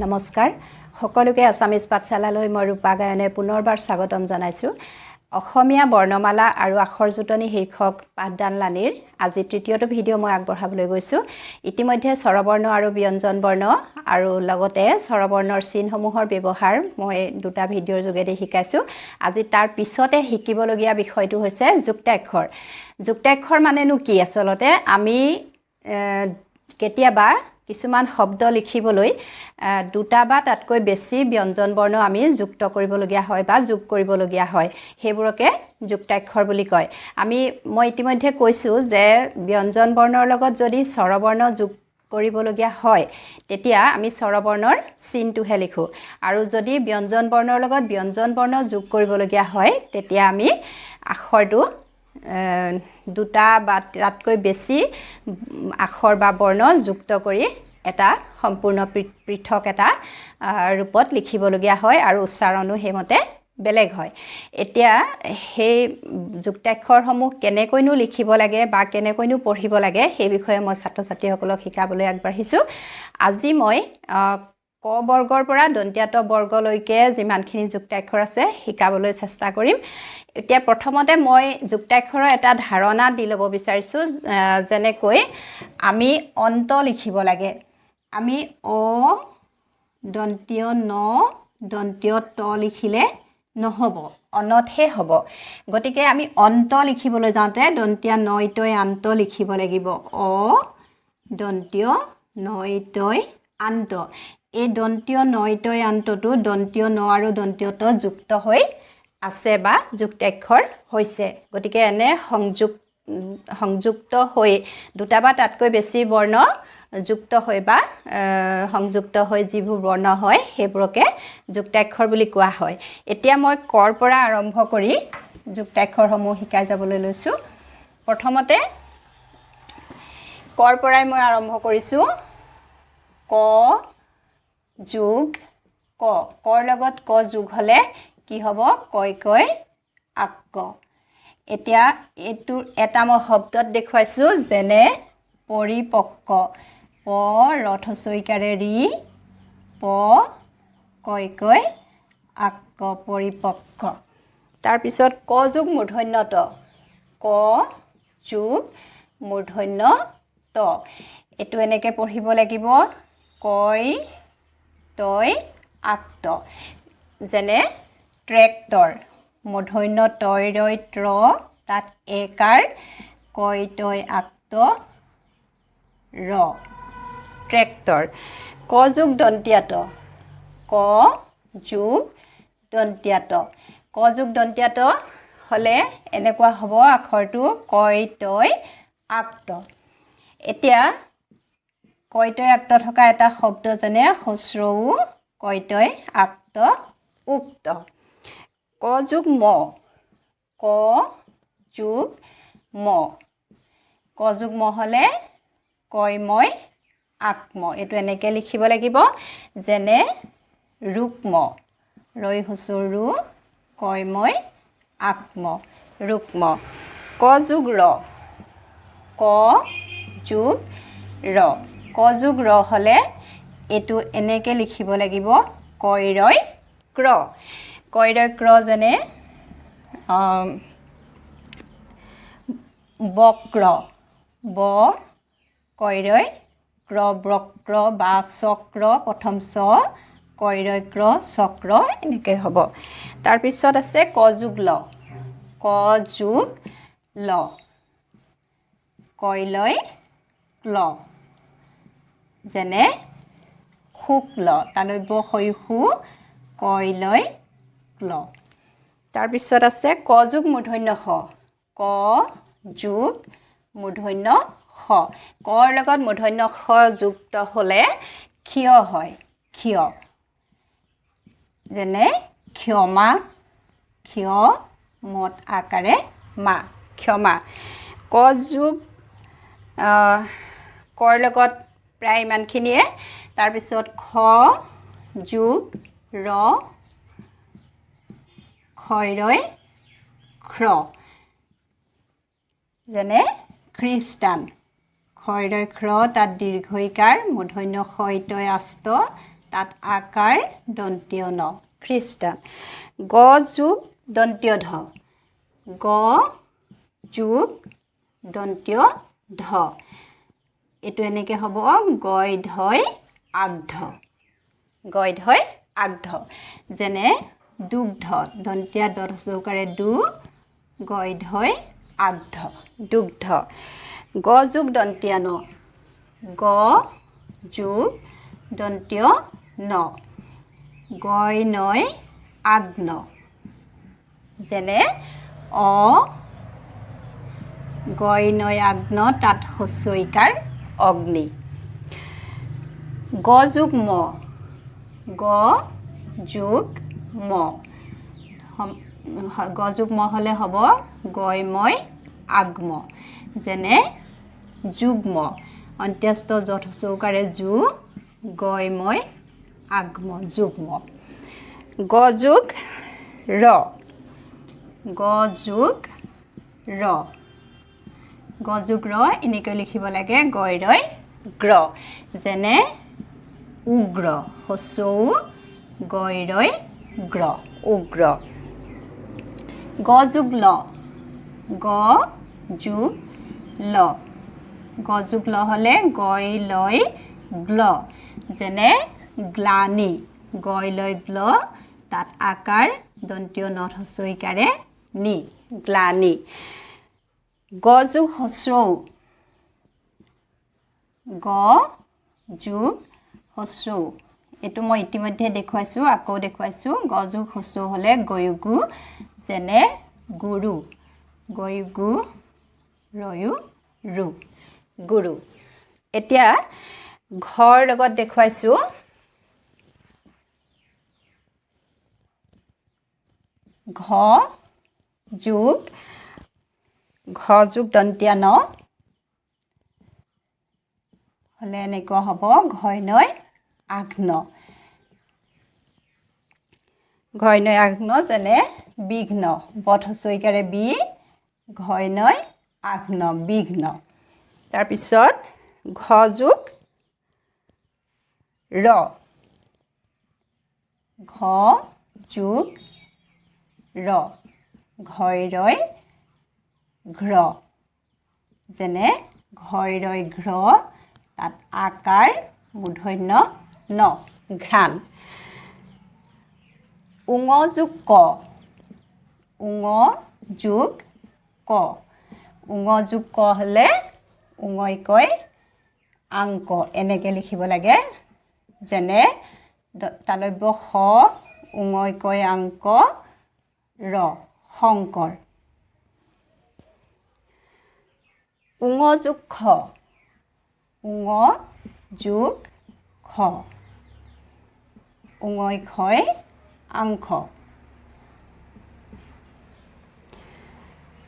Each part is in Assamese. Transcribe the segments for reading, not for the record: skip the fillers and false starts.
নমস্কাৰ সকলোকে আছামিজ পাঠশালালৈ মই ৰূপা গায়নে পুনৰবাৰ স্বাগতম জনাইছোঁ। অসমীয়া বৰ্ণমালা আৰু আখৰ জোঁটনি শীৰ্ষক পাঠদানলানিৰ আজি তৃতীয়টো ভিডিঅ' মই আগবঢ়াবলৈ গৈছোঁ। ইতিমধ্যে স্বৰবৰ্ণ আৰু ব্যঞ্জন বৰ্ণ আৰু লগতে স্বৰবৰ্ণৰ চিনসমূহৰ ব্যৱহাৰ মই দুটা ভিডিঅ'ৰ যোগেদি শিকাইছোঁ। আজি তাৰ পিছতে শিকিবলগীয়া বিষয়টো হৈছে যুক্তাক্ষৰ। যুক্তাক্ষৰ মানেনো কি? আচলতে আমি কেতিয়াবা কিছুমান শব্দ লিখিবলৈ দুটা বা তাতকৈ বেছি ব্যঞ্জন বৰ্ণ আমি যুক্ত কৰিবলগীয়া হয় বা যোগ কৰিবলগীয়া হয়, সেইবোৰকে যুক্তাক্ষৰ বুলি কয়। মই ইতিমধ্যে কৈছোঁ যে ব্যঞ্জন বৰ্ণৰ লগত যদি স্বৰবৰ্ণ যোগ কৰিবলগীয়া হয় তেতিয়া আমি স্বৰবৰ্ণৰ চিনটোহে লিখোঁ, আৰু যদি ব্যঞ্জন বৰ্ণৰ লগত ব্যঞ্জন বৰ্ণ যোগ কৰিবলগীয়া হয় তেতিয়া আমি আখৰটো দুটা বা তাতকৈ বেছি আখৰ বা বৰ্ণ যুক্ত কৰি এটা সম্পূৰ্ণ পৃথক এটা ৰূপত লিখিবলগীয়া হয় আৰু উচ্চাৰণো সেইমতে বেলেগ হয়। এতিয়া সেই যুক্তাক্ষৰসমূহ কেনেকৈনো লিখিব লাগে বা কেনেকৈনো পঢ়িব লাগে সেই বিষয়ে মই ছাত্ৰ ছাত্ৰীসকলক শিকাবলৈ আগবাঢ়িছোঁ। আজি মই ক বৰ্গৰ পৰা দন্ত্যাত বৰ্গলৈকে যিমানখিনি যুক্তাক্ষৰ আছে শিকাবলৈ চেষ্টা কৰিম। এতিয়া প্ৰথমতে মই যুক্তাক্ষৰৰ এটা ধাৰণা দি ল'ব বিচাৰিছোঁ, যেনেকৈ আমি অন্ত লিখিব লাগে। আমি অ দন্তীয় ন দন্তীয় ত লিখিলে নহ'ব, অনতহে হ'ব। গতিকে আমি অন্ত লিখিবলৈ যাওঁতে দন্তীয়া নয় তয় আন্ত লিখিব লাগিব। অ দন্তীয় নয় তয় আন্ত, এই দন্তীয় নয় তয় আন্তটো দন্তীয় ন আৰু দন্তীয় ত যুক্ত হৈ আছে বা যুক্তাক্ষৰ হৈছে। গতিকে এনে সংযুক্ত হৈ দুটা বা তাতকৈ বেছি বৰ্ণ যুক্ত হৈ বা সংযুক্ত হৈ যিবোৰ বৰ্ণ হয় সেইবোৰকে যুক্তাক্ষৰ বুলি কোৱা হয়। এতিয়া মই কৰ পৰা আৰম্ভ কৰি যুক্তাক্ষৰসমূহ শিকাই যাবলৈ লৈছোঁ। প্ৰথমতে কৰ পৰাই মই আৰম্ভ কৰিছোঁ। ক যোগ ক, কৰ লগত ক যোগ হ'লে কি হ'ব? কয় কয় আক ক। এতিয়া এইটো এটা মই শব্দত দেখুৱাইছোঁ, যেনে পৰিপক্ক, প ৰথচৈকাৰে ৰি প কয় কয় আক ক, পৰিপক্ক। তাৰপিছত ক যোগ মূৰ্ধন্য ত, ক যোগ মূৰ্ধন্য ত, এইটো এনেকৈ পঢ়িব লাগিব, কয় তয় আক ত। যেনে ট্ৰেক্টৰ, মূৰ্ধন্য তয় ৰয় ত্ৰ, তাত একাৰ, কয় তয় আক ত ৰ, ট্ৰেক্টৰ। ক যোগ দন্তীয়া ত, ক যোগ দন্তীয়া ত, ক যোগ দন্তীয়া ত হ'লে এনেকুৱা হ'ব আখৰটো কয় তয় আক ত। এতিয়া কয় তয় আক ত থকা এটা শব্দ, যেনে হস্ৰউ কয় তয় আক ত উক্ত। ক যোগ ম, ক যোগ ম, ক যোগ ম হ'লে কয় ময় আক ম, এইটো এনেকৈ লিখিব লাগিব, যেনে ৰুক্ম, ৰৈ হুঁচৰু কয় ময় আক ম, ৰুক্ম। ক যোগ ৰ, ক যোগ ৰ, ক যোগ ৰ হ'লে এইটো এনেকৈ লিখিব লাগিব, কয় ৰয় ক্ৰ, কয় ৰয় ক্ৰ, যেনে বক্ৰ, ব কয় ৰয় ক্ৰ, বক্ৰ বা চক্ৰ, প্ৰথম চ কয় ৰয় ক্ৰ, চক্ৰ, এনেকৈ হ'ব। তাৰপিছত আছে ক যোগ ল, ক যোগ ল, কয় লয় ক্ল, যেনে শুক্ল, তালব্য শৈশু কয় লয় ক্ল। তাৰপিছত আছে ক যোগ মূৰ্ধন্য স, ক যোগ মূৰ্ধন্য স, কৰ লগত মূৰ্ধন্য স যুক্ত হ'লে ক্ষীয় হয়, ক্ষীয়, যেনে ক্ষমা, ক্ষীয় মত আকাৰে মা, ক্ষমা। ক যোগ কৰ লগত প্ৰায় ইমানখিনিয়ে। তাৰপিছত খ যোগ ৰ, খয় ৰয় ক্ৰ, যেনে খ্ৰীষ্টান, খয় ৰয় ক্ৰ, তাত দীৰ্ঘইকাৰ, মূৰ্ধন্য শয় তয় আস্ত, তাত আকাৰ, দন্তীয় ন, খ্ৰীষ্টান। গ যোগ দন্তীয় ধ, গ যোগ দন্তীয় ধ, এইটো এনেকৈ হ'ব গয় ধয় আগধ, গয় ধয় আগধ। যেনে দুগ্ধ, দন্তীয়া দ চৌকাৰে দু, গয় ধয় আগধ, দুগ্ধ। গ যোগ দন্তীয়া ন, গ যোগ দন্তীয় ন, গয় নয় আগ্ন। যেনে অ, গয় নয় আগ্ন, তাত হস্যইকাৰ, অগ্নি। গ যোগ ম, গ যোগ ম, গ যোগ ম হ'লে হ'ব গয়ময় আগ্ম। যেনে যুগ্ম, অন্ত্যস্ত যথ চৌকাৰে যু, গয়ময় আগ্ম, যুগ্ম। গ যোগ ৰ, গ যোগ ৰ, গ যোগ ৰ এনেকৈ লিখিব লাগে গয় ৰয় গ্ৰ। যেনে উগ্ৰ, হস্যৌ গয় ৰয় গ্ৰ, উগ্ৰ। গ যোগ ল, গ যোগ ল, গ যোগ ল হ'লে গয় লয় গ্ল। যেনে গ্লানি, গয় লয় গ্ল, তাত আকাৰ, দন্তীয় ন হস্যইকাৰে নি, গ্লানি। গ যোগ হস্যৌ, গ যোগ হস্যৌ, এইটো মই ইতিমধ্যে দেখুৱাইছোঁ, আকৌ দেখুৱাইছোঁ। গ যোগ হস্যৌ হ'লে গয়ুগু, যেনে গুৰু, গয়ুগু ৰয়ু ৰু, গুৰু। এতিয়া ঘৰ লগত দেখুৱাইছোঁ। ঘ যোগ, ঘ যোগ দন্তীয়া ন হ'লে এনেকুৱা হ'ব ঘয় নয় আঘ্ন, ঘয় নয় আঘ্ন। যেনে বিঘ্ন, বধ হস্যইকাৰে বি, ঘয় নয় আঘ্ন, বিঘ্ন। তাৰপিছত ঘ যোগ ৰ, ঘ যোগ ৰ, ঘয় ৰয় ঘ্ৰ। যেনে ঘয় ৰয় ঘ্ৰ, তাত আকাৰ, মূৰ্ধন্য ন, ঘ্ৰাণ। উঙ যোগ ক, উঙ যোগ ক, উঙ যোগ ক হ'লে উঙই কয় আংক, এনেকৈ লিখিব লাগে। যেনে তালব্য স, উঙই কয় আংক, ৰ, শংকৰ। উঙ যোগ খ, উঙ যোগ খ, উঙই খয় আংশ।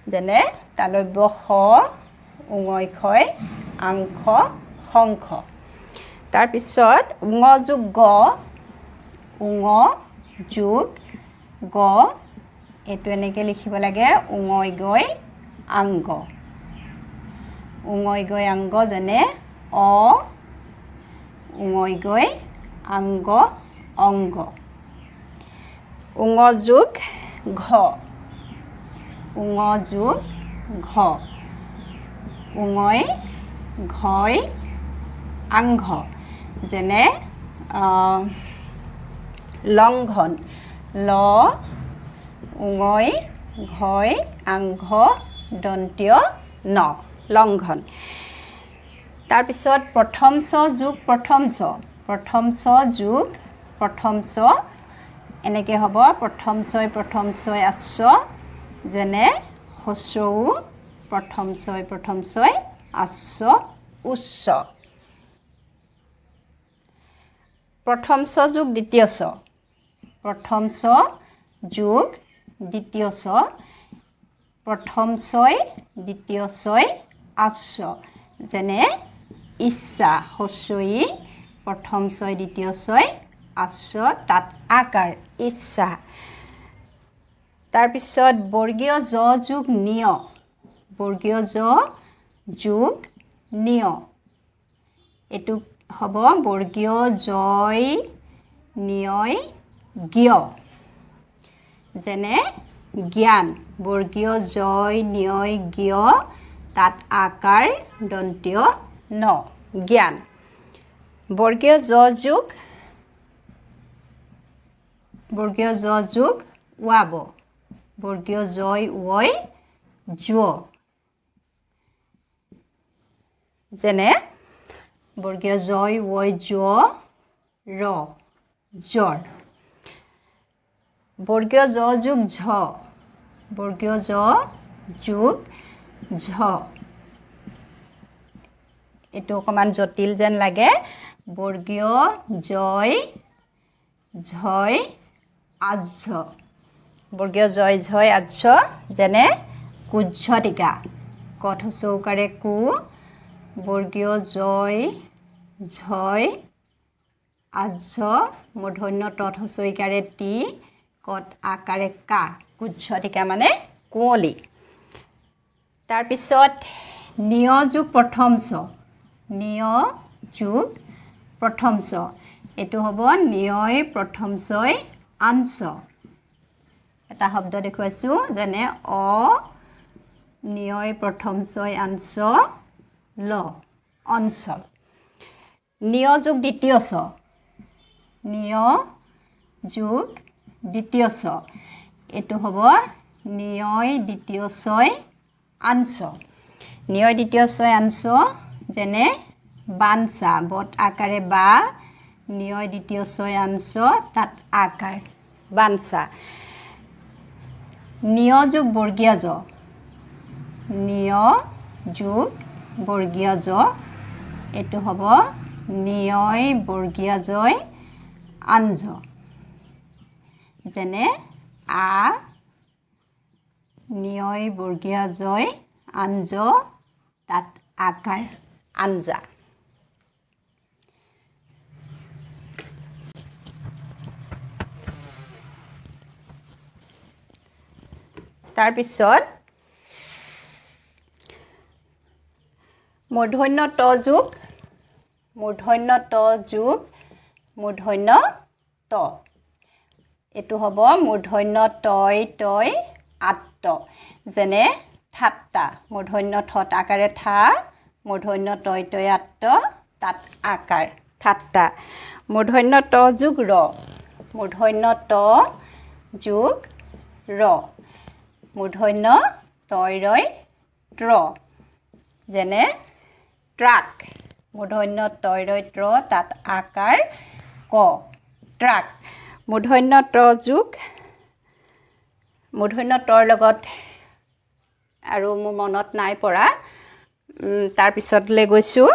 যেনে তালব্য স, উঙই খয় আংশ, শংখ। তাৰপিছত উঙ যোগ গ, উঙ যোগ গ, এইটো এনেকৈ লিখিব লাগে উঙই গৈ আংগ, উঙই গৈ আংগ। যেনে অ, উঙই গৈ আংগ, অংগ। উঙ যোগ ঘ, উঙ যোগ ঘ, উঙই ঘয় আংঘ। যেনে লংঘন, ল উঙই ঘয় আংঘ, দন্তীয় ন, লংঘন। তাৰপিছত প্ৰথম চ যোগ প্ৰথম চ, প্ৰথম চ যোগ প্ৰথম চ, এনেকৈ হ'ব প্ৰথম ছয় প্ৰথম ছয় আশ্ব। যেনে হস্যৌ প্ৰথম ছয় প্ৰথম ছয় আশ্ব, উচ্চ। প্ৰথম চ যোগ দ্বিতীয় চ, প্ৰথম চ যোগ দ্বিতীয় চ, প্ৰথম ছয় দ্বিতীয় ছয় আশ্ব। যেনে ইচ্ছা, হস্যই প্ৰথম ছয় দ্বিতীয় ছয় আশ্ব, তাত আকাৰ, ইচ্ছা। তাৰপিছত বৰ্গীয় জ যোগ নিয়, বৰ্গীয় জ যোগ নিয়। এইটো হ'ব বৰ্গীয় জয় নিয়য় জ্ঞ, যেনে জ্ঞান। বৰ্গীয় জয় নিয়য় জ্ঞ, তাত আকাৰ দন্তীয় ন, জ্ঞান। বৰ্গীয় জ যোগ, বৰ্গীয় জ যোগ ৱাব, বৰ্গীয় জয় ৱয় জ্ব, যেনে বৰ্গীয় জয় ৱয় জ্ব ৰ, জ্বৰ। বৰ্গীয় জ যোগ ঝ, বৰ্গীয় জ যোগ ঝ, এইটো অকণমান জটিল যেন লাগে। বৰ্গীয় জয় ঝয় আজ্ঝ, বৰ্গীয় জয় ঝয় আজ্ঝ, যেনে কুজ্ঝটিকা। কঠ চৌকাৰে কু, বৰ্গীয় জয় ঝয় আজ্ঝ, মূৰ্ধন্য তথ চৈকাৰে টি, কত আকাৰে কা, কুজ্ঝটিকা মানে কুঁৱলী। তাৰপিছত নিয় যোগ প্ৰথম চ, নিয় যোগ প্ৰথম চ, এইটো হ'ব নিয়য় প্ৰথম ছয় আঞ্চ। এটা শব্দ দেখুৱাইছোঁ, যেনে অ নিয়য় প্ৰথম ছয় আঞ্চ ল, অঞ্চল। নিয় যোগ দ্বিতীয় চ, নিয় যোগ দ্বিতীয় চ, এইটো হ'ব নিয়য় দ্বিতীয় ছয় আঞ্চ। নিয়য় দ্বিতীয় ছয় আঞ্চ, যেনে বাঞ্চা, বট আকাৰে বা, নিয়য় দ্বিতীয় ছয় আঞ্চ, তাত আকাৰ, বাঞ্চা। নিয় যোগ বৰ্গীয়া জ, নিয় যোগ বৰ্গীয়া জ, এইটো হ'ব নিয়য় বৰ্গীয়া জয় আঞ্জ, যেনে আ নিয়য় বৰ্গীয়া জয় আঞ্জ, তাত আকাৰ, আঞ্জা। তাৰপিছত মূৰ্ধন্য ত যোগ, মূৰ্ধন্য ত যোগ মূৰ্ধন্য ত, এইটো হ'ব মূৰ্ধন্য তয় তয় আত্ত, যেনে ঠাট্টা। মূৰ্ধন্য থত আকাৰে থা, মূৰ্ধন্য তয় তয় আত্ত, তাত আকাৰ, ঠাট্টা। মূৰ্ধন্য ত যোগ ৰ, মূৰ্ধন্য ত যোগ ৰ, মূৰ্ধন্য তয় ৰয় ত্ৰ, যেনে ট্ৰাক। মূৰ্ধন্য তয় ৰয় ত্ৰ, তাত আকাৰ ক, ট্ৰাক। মূৰ্ধন্য ত যোগ, মূৰ্ধন্য তৰ লগত আৰু মোৰ মনত নাই পৰা, তাৰপিছতলৈ গৈছোঁ।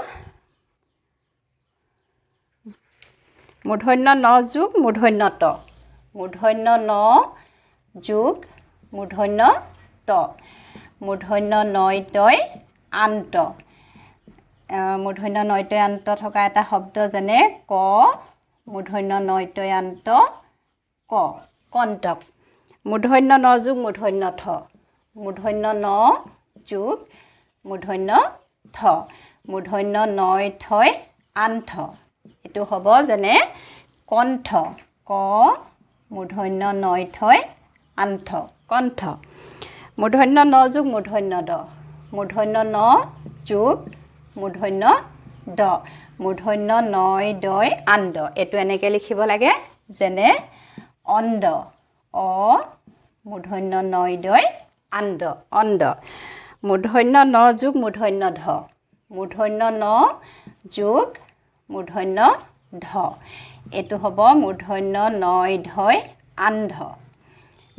মূৰ্ধন্য ন যোগ মূৰ্ধন্য ত, মূৰ্ধন্য ন যোগ মূৰ্ধন্য ত, মূৰ্ধন্য নয় তয় আন্ত। মূৰ্ধন্য নয় তয় আন্ত থকা এটা শব্দ, যেনে ক, মূৰ্ধন্য নয় তয় আন্ত ক, কণ্টক। মূৰ্ধন্য ন যোগ মূৰ্ধন্য থ, মূৰ্ধন্য ন যোগ মূৰ্ধন্য থ, মূৰ্ধন্য নয় থয় আন্থ, এইটো হ'ব যেনে কণ্ঠ, ক মূৰ্ধন্য নয় থয় আন্থ, কণ্ঠ। মূৰ্ধন্য ন যোগ মূৰ্ধন্য দ, মূৰ্ধন্য ন যোগ মূৰ্ধন্য দ, মূৰ্ধন্য নয় দয় আন্দ, এইটো এনেকৈ লিখিব লাগে, যেনে অন্দ, অ মূৰ্ধন্য নয় দয় আন্দ, অন্দ। মূৰ্ধন্য ন যোগ মূৰ্ধন্য ধ, মূৰ্ধন্য ন যোগ মূৰ্ধন্য ধ, এইটো হ'ব মূৰ্ধন্য নয় ধয় আন্ধ।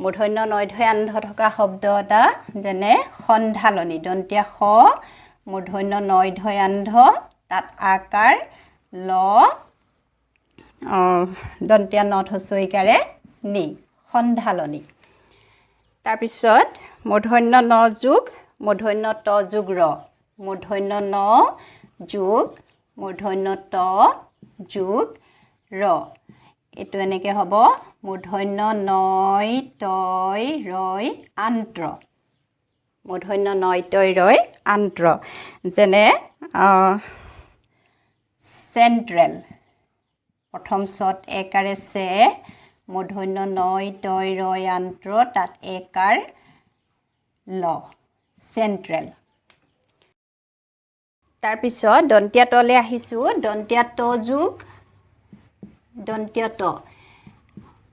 মূৰ্ধন্য নয় ধয় আন্ধ থকা শব্দ এটা, যেনে সন্ধালনি, দন্তীয়া স, মূৰ্ধন্য নয় ধয় আন্ধ, তাত আকাৰ ল, দন্তীয়া ন হস্ৰইকাৰে নি, সন্ধালনি। তাৰপিছত মূৰ্ধন্য ন যোগ মূৰ্ধন্য ত যোগ ৰ, মূৰ্ধন্য ন যোগ মূৰ্ধন্য ত যোগ ৰ, এইটো এনেকৈ হ'ব মূৰ্ধন্য নয় তয় ৰয় আন্ত্ৰ, মূৰ্ধন্য নয় তয় ৰয় আন্ত্ৰ, যেনে চেণ্ট্ৰেল। প্ৰথম চত একাৰে চে, মূৰ্ধন্য নয় তয় ৰয় আন্ত্ৰ, তাত একাৰ ল, চেণ্ট্ৰেল। তাৰপিছত দন্তীয়া তলে আহিছোঁ। দন্তীয়া ত যোগ দন্তীয় ত,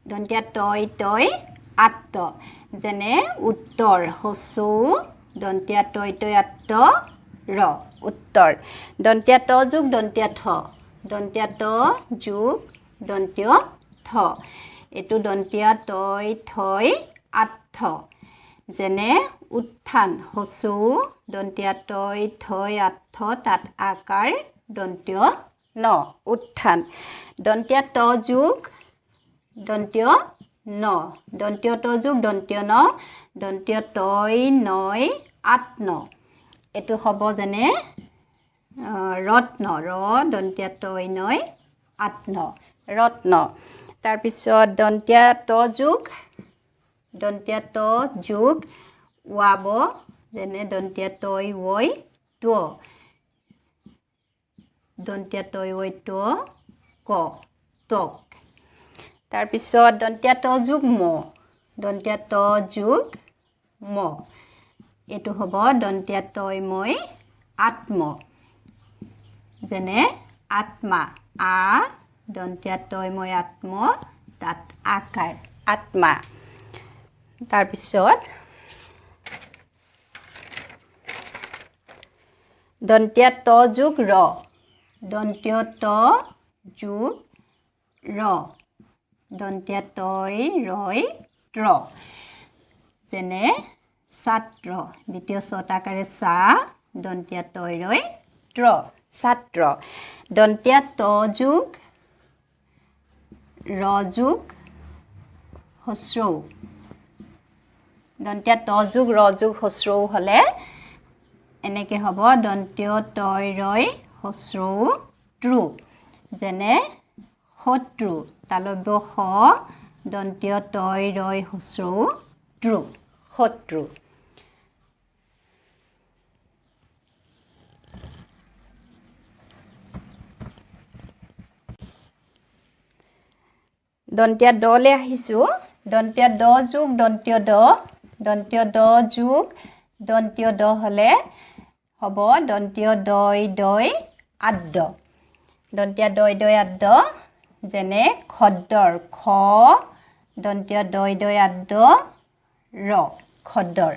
দন্তীয়া তয় তয় আত্ম, যেনে উত্তৰ, হচৌ দন্তীয়া তয় তয় আত্ম ৰ, উত্তৰ। দন্তীয়া ত যোগ দন্তীয়া থ, দন্তীয়া ত যোগ দন্তীয় থ, এইটো দন্তীয়া তয় থয় আত্ম, যেনে উত্থান, হচৌ দন্তীয়া তয় থয় আত্ম, তাত আকাৰ দন্তীয় ন, উত্থান। দন্তীয়া ত যোগ দন্তীয় ন, দন্তীয় ত যোগ দন্তীয় ন, দন্তীয় তয় নয় আঠ ন, এইটো হ'ব যেনে ৰত্ন, ৰ দন্তীয়া তয় নয় আঠ ন, ৰত্ন। তাৰপিছত দন্তীয়া ত যোগ দন্তীয়া ত যোগ ৱাব, যেনে দন্তীয়া তয় ৱৈ ত্ব, দন্তীয়া তয় ৱৈ ত্ব ক, তক। তাৰপিছত দন্তীয়া ত যোগ ম, দন্তীয়া ত যোগ ম, এইটো হ'ব দন্তীয়া তয় মই আত্ম, যেনে আত্মা, আ দন্তীয়া তয় মই আত্ম, তাত আকাৰ আত্মা। তাৰপিছত দন্তীয়া ত যোগ ৰ, দন্তীয় ত যোগ ৰ, দন্তীয়া তয় ৰয় ত্ৰ, যেনে ছাত্ৰ, দ্বিতীয় ছটাকাৰে চা, দন্তীয়া তয় ৰয় ত্ৰ, ছাত্ৰ। দন্তীয়া ত যোগ ৰ যোগ হস্ৰৌ, দন্তীয়া ত যোগ ৰ যোগ হস্ৰৌ হ'লে এনেকৈ হ'ব দন্তীয় তয় ৰয় হস্ৰৌ ত্ৰু, যেনে শত্ৰু, তালব্য স দন্তীয় তয় ৰয় হস্ৰৌ ত্ৰু, শত্ৰু। দন্তীয়া দলে আহিছোঁ। দন্তীয়া দ যোগ দন্তীয় দ, দন্তীয় দ যোগ দন্তীয় দ হ'লে হ'ব দন্তীয় দয় দয় আদ্য, দন্তীয়া দয় দয় আদ্য, যেনে খদ্দৰ, খ দন্তীয় দয় দয় আদ্য ৰ, খদ্দৰ।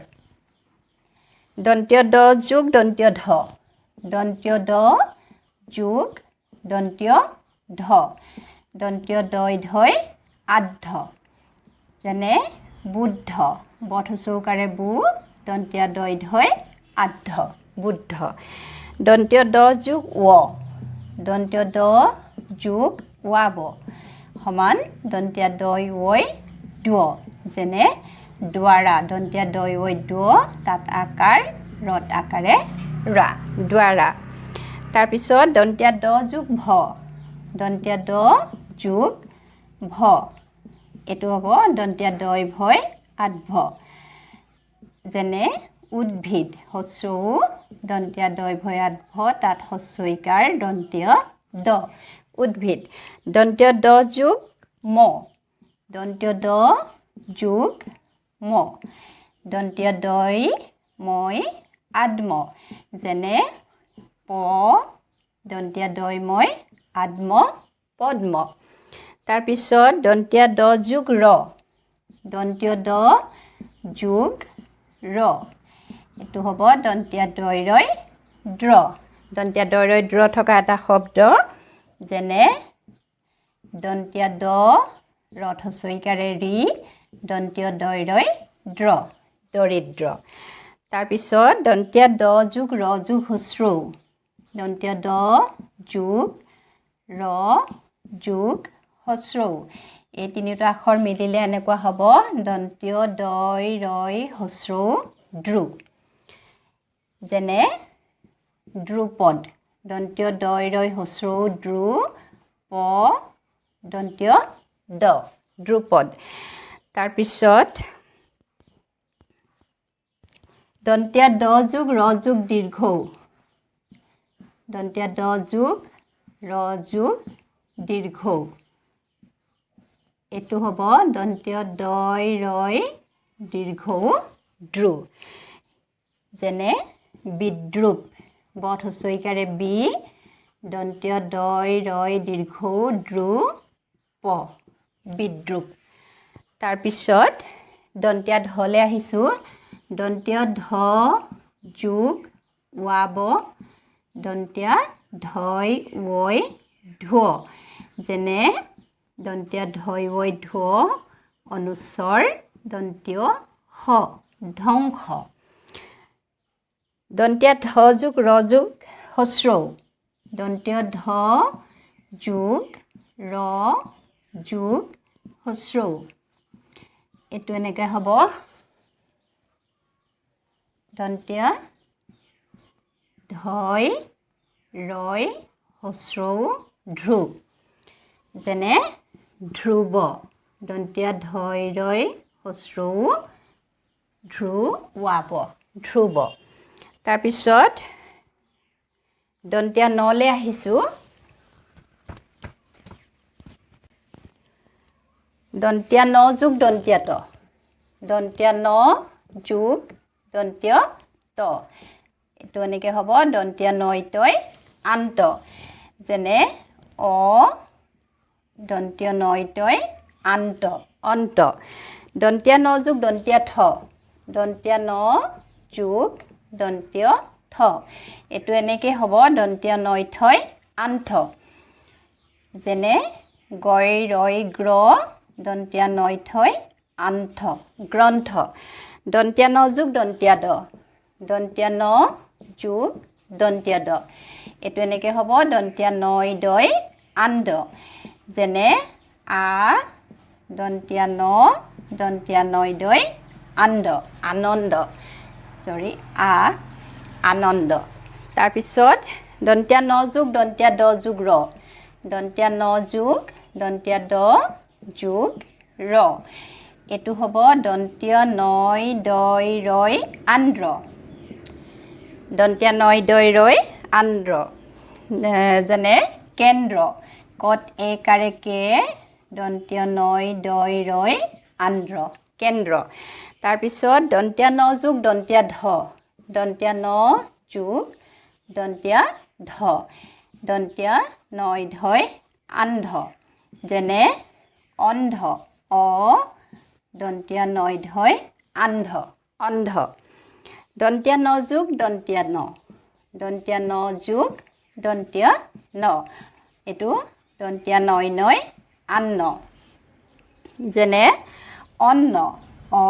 দন্তীয় দ যোগ দন্তীয় ধ, দন্তীয় দ যোগ দন্তীয় ধ, দন্তীয় দয় ধয় আদ্ধ, যেনে বুদ্ধ, বধ চৌকাৰে বু, দন্তীয়া দয় ধয় আদ্ধ, বুদ্ধ। দন্তীয় দ যোগ ৱ, দন্তীয় দ যোগ ৱাব সমান দন্তীয়া দয় ৱৈ দ্ব, যেনে দ্বাৰা, দন্তীয়া দয় ৱৈ দ্ব, তাত আকাৰ ৰত আকাৰে ৰা, দ্বাৰা। তাৰপিছত দন্তীয়া দ যোগ ভ, দন্তীয়া দ যোগ ভ, এইটো হ'ব দন্তীয়া দয় ভয় আদ ভ, যেনে উদ্ভিদ, হস্ৰৌ দন্তীয়া দয় ভয় আদ ভ, তাত হস্ৰৈকাৰ দন্তীয় দ, উদ্ভিদ। দন্তীয় দ যোগ ম, দন্তীয় দ যোগ ম, দন্তীয় দয় মই আদ্ম, যেনে প দন্তীয়া দয় মই আদ্ম, পদ্ম। তাৰপিছত দন্তীয়া দ যোগ ৰ, দন্তীয় দ যোগ ৰ, এইটো হ'ব দন্তীয়া দয় ৰয় দ্ৰ, দন্তীয়া দয় ৰয় দ্ৰ থকা এটা শব্দ, যেনে দন্তীয়া দ ৰত হস্ৰৈকাৰে ৰি, দন্তীয় দয় ৰয় দ্ৰ, দৰিদ্ৰ। তাৰপিছত দন্তীয়া দ যোগ ৰ যোগ হস্ৰৌ, দন্তীয় দ যোগ ৰ যোগ হস্ৰৌ, এই তিনিওটা আখৰ মিলিলে এনেকুৱা হ'ব দন্তীয় দয় ৰয় হস্ৰৌ দ্ৰু, যেনে দ্ৰুপদ, দন্তীয় দয় ৰয় হস্ৰৌ দ্ৰু, প দন্তীয় দ, দ্ৰুপদ। তাৰপিছত দন্তীয়া দ যোগ ৰ যোগ দীৰ্ঘ, দন্তীয়া দ যোগ ৰ যোগ দীৰ্ঘ। এইটো হ'ব দন্তীয় দয় ৰয় দীৰ্ঘ দ্ৰু। যেনে বিদ্ৰূপ, বধ হুঁচৰিকাৰে বি, দন্তীয় দয় ৰয় দীৰ্ঘ দ্ৰু প, বিদ্ৰূপ। তাৰপিছত দন্তীয়া ধলৈ আহিছোঁ। দন্তীয় ধ যোগ ৱাব, দন্তীয়া ধয় ৱৈ ধুৱ। যেনে দন্তীয়া ধয় ৱৈ ধুৱ, অনুস্বৰ দন্তীয় স, ধ্বংস। দন্তীয়া ধ যোগ ৰ যোগ হস্ৰৌ, দন্তীয় ধ যোগ ৰ যোগ হস্ৰৌ। এইটো এনেকৈ হ'ব দন্তীয়া ধয় ৰয় হস্ৰৌ ধ্ৰু। যেনে ধ্ৰুৱ, দন্তীয়া ধয় ৰয় হস্ৰৌ ধ্ৰু ৱাব, ধ্ৰুৱ। তাৰপিছত দন্তীয়া নলৈ আহিছোঁ। দন্তীয়া ন যোগ দন্তীয়া ত, দন্তীয়া ন যোগ দন্তীয় ত। এইটো এনেকৈ হ'ব দন্তীয়া নয় তয় আন্ত। যেনে অ দন্তীয় নয় তয় আন্ত, অন্ত। দন্তীয়া ন যোগ দন্তীয়া থ, দন্তীয়া ন যোগ দন্তীয় থ। এইটো এনেকৈ হ'ব দন্তীয়া নয় থয় আন্থ। যেনে গয় ৰয় গ্ৰ, দন্তীয়া নয় থয় আন্থ, গ্ৰন্থ। দন্তীয়া ন যোগ দন্তীয়া দ, দন্তীয়া ন যোগ দন্তীয়া দ। এইটো এনেকৈ হ'ব দন্তীয়া নয় দয় আন্দ। যেনে আ দন্তীয়া ন দন্তীয়া নয় দয় আন্দ, আনন্দ, চৰি আ আনন্দ। তাৰপিছত দন্তীয়া ন যোগ দন্তীয়া দ যোগ ৰ, দন্তীয়া ন যোগ দন্তীয়া দ যোগ ৰ। এইটো হ'ব দন্তীয় নয় দয় ৰয় আন্দ্ৰ, দন্তীয়া নয় দয় ৰয় আন্দ্ৰ। যেনে কেন্দ্ৰ, কত একাৰে কে, দন্তীয় নয় দয় ৰয় আন্দ্ৰ, কেন্দ্ৰ। তাৰপিছত দন্তীয়া ন যোগ দন্তীয়া ধ, দন্তীয়া ন যোগ দন্তীয়া ধ, দন্তীয়া নয় ধয় আন্ধ। যেনে অন্ধ, অ দন্তীয়া নয় ধয় আন্ধ, অন্ধ। দন্তীয়া ন যোগ দন্তীয়া ন, দন্তীয়া ন যোগ দন্তীয় ন। এইটো দন্তীয়া নয় নয় আন্ন। যেনে অন্ন, অ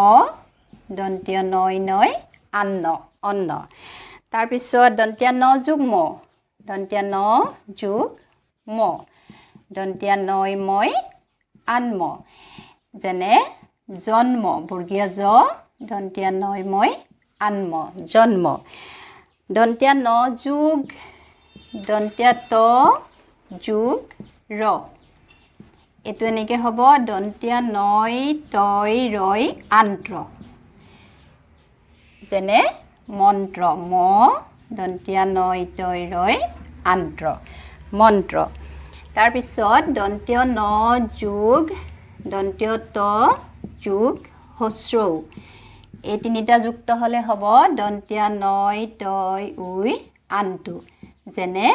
দন্তীয় নয় নয় আন্ন, অন্ন। তাৰপিছত দন্তীয়া ন যোগ ম, দন্তীয়া ন যোগ ম, দন্তীয়া নয় ময় আন্ম। যেনে জন্ম, বৰ্গীয় জ, দন্তীয়া নয় ময় আন্ম, জন্ম। দন্তীয়া ন যোগ দন্তীয়া ত যোগ ৰ। এইটো এনেকৈ হ'ব দন্তীয়া নয় তয় ৰয় আন্ত্ৰ। যেনে মন্ত্ৰ, ম দন্তীয়া নয় তয় ৰয় আন্ত্ৰ, মন্ত্ৰ। তাৰপিছত দন্তীয় ন যোগ দন্তীয় ত যোগ হস্ৰৌ। এই তিনিটা যুক্ত হ'লে হ'ব দন্তীয়া নয় তয় উই আনটো। যেনে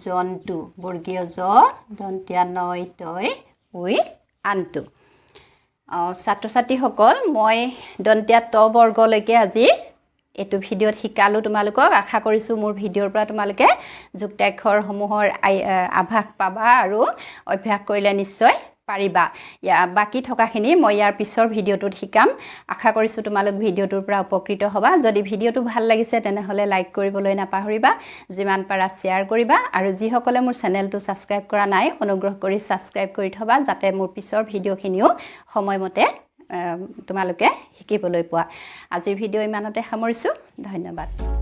জন্তু, বৰ্গীয় জ, দন্তীয়া নয় তয় উই আনটো। ছাত্ৰ ছাত্ৰীসকল, মই দন্তীয়া ত বৰ্গলৈকে আজি এইটো ভিডিঅ'ত শিকালোঁ তোমালোকক। আশা কৰিছোঁ মোৰ ভিডিঅ'ৰ পৰা তোমালোকে যুক্তাক্ষৰসমূহৰ আভাস পাবা আৰু অভ্যাস কৰিলে নিশ্চয় পাৰিবা। বাকী থকাখিনি মই ইয়াৰ পিছৰ ভিডিঅ'টোত শিকাম। আশা কৰিছোঁ তোমালোক ভিডিঅ'টোৰ পৰা উপকৃত হ'বা। যদি ভিডিঅ'টো ভাল লাগিছে তেনেহ'লে লাইক কৰিবলৈ নাপাহৰিবা, যিমান পাৰা শ্বেয়াৰ কৰিবা, আৰু যিসকলে মোৰ চেনেলটো ছাবস্ক্ৰাইব কৰা নাই অনুগ্ৰহ কৰি ছাবস্ক্ৰাইব কৰি থ'বা, যাতে মোৰ পিছৰ ভিডিঅ'খিনিও সময়মতে তোমালোকে শিকিবলৈ পোৱা। আজিৰ ভিডিঅ' ইমানতে সামৰিছোঁ। ধন্যবাদ।